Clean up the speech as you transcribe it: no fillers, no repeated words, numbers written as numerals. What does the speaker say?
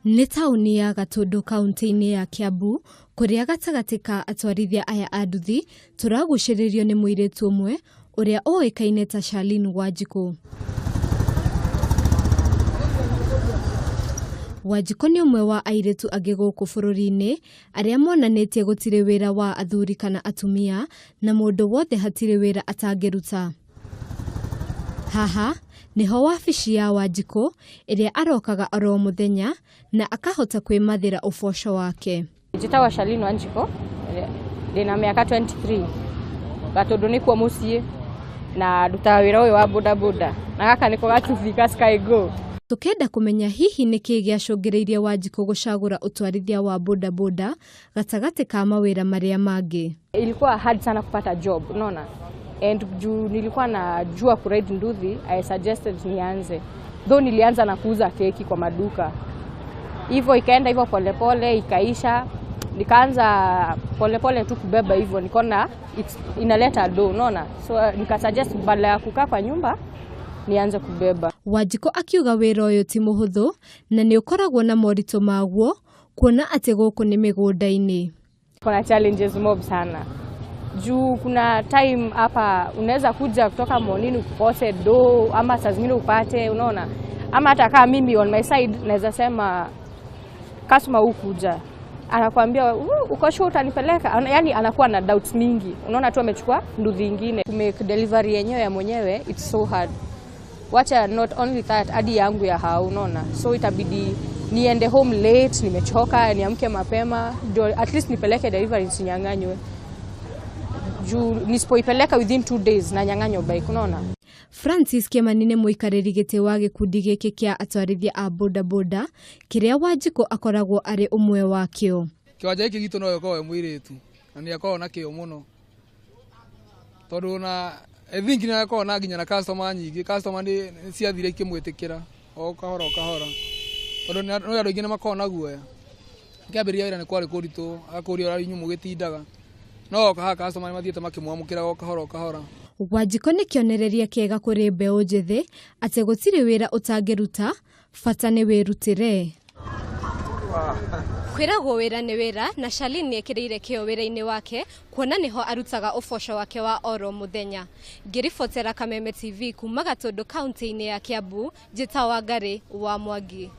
Nĩ taũni ya Gatũndũ kaũntĩ-inĩ ya Kiambu kũrĩa gatagatĩ ka atwarithia aya a nduthi tũragucĩrĩrio nĩ mũirĩtu ũmwe ũrĩa ũĩkaine ta Charlene Wanjikũ. Wanjikũ nĩ ũmwe wa airĩtu angĩ gũkũ bũrũri-inĩ arĩa monanĩtie gũtirĩ wĩra wa athuri kana atumia na mũndũ wothe hatirĩ wĩra atangĩruta. Haha nĩho wabici ya Wanjikũ ĩrĩa arokaga oro mũthenya na akahota kwĩmathĩra ũboco wake. Njĩtagwo Charlene Wanjikũ, ndĩna mĩaka 23, Gatũndũ nĩkuo mũciĩ na ndutaga wĩra ũyũ wa bodaboda na gaka nĩko gatuthi ka Sky Go. Tukenda kũmenya hihi nĩkĩ gĩacũngĩrĩirie Wanjikũ gũcagũra ũtwarithia wa bodaboda gatagatĩ ka mawĩra marĩa mangĩ. Ilikuwa hard sana kupata job, unaona? And juu nilikuwa najua kuride nduthi, I suggested nianze. Though nilianza na kuuza keki kwa maduka. Hivyo ikaenda hivyo polepole, ikaisha. Nikaanza polepole tu kubeba hivyo, nikaona inaleta do, unaona? So nikasuggest badala ya kukaa kwa nyumba nianze kubeba. Wanjikũ akiuga wĩra ũyũ ti mũhũthũ na nĩ ũkoragwo na moritũ maguo kuona atĩ gũkũ nĩ mĩgũnda-inĩ. Kuna challenges mob sana. Juu kuna time hapa unaweza kuja kutoka morning ukose do ama saa zingine upate, unaona? Ama hata kama mimi on my side naweza sema customer hukuja anakuambia uko sure utanipeleka, yani anakuwa na doubts mingi, unaona tu amechukua nduthi nyingine. To make delivery yenyewe ya mwenyewe it's so hard. Wacha not only that hadi yangu ya hao, unaona? So itabidi niende home late, nimechoka, niamke mapema ndio at least nipeleke delivery nisinyang'anywe. Juu nisipoipeleka within 2 days na nyang'anywa bike, unaona? Francis Kimani nĩ mũikarĩri gĩtĩ wa gĩkundi gĩkĩ kĩa atwarithia a bodaboda kĩrĩa Wanjikũ akoragwo arĩ ũmwe wakĩo. Kĩwanja gĩkĩ gitũ no gĩkoragwo mũirĩtu na nĩ akoragwo na kĩo mũno tondũ na I think nĩ akoragwo na nginya na customer nyingĩ, customer nĩ ciathire ikĩmwĩtĩkĩra o kahora o kahora tondũ nĩ andũ aingĩ nĩ makoragwo na guoya. Ngĩambĩrĩria wĩra nĩ kwarĩ kũritũ, agakũria ũrĩa inyuĩ mũgĩtindaga, no haha customer nĩ mathiĩte makĩmwamũkĩraga o kahora o kahora. Wanjikũ nĩ kĩonereria kĩega kũrĩ mbeũ njĩthĩ atĩ gũtirĩ wĩra ũtangĩruta, bata nĩ wĩrutĩre. Kwĩragwo wĩra nĩ wĩra na Charlene nĩ ekĩrĩire kĩo wĩra-inĩ wake kuona nĩho arutaga ũboco wake wa oro mũthenya. Ngĩribotera Kameme TV kuma Gatũndũ kaũntĩ-inĩ ya Kiambu, njĩtagwo Wangari wa Mwangi.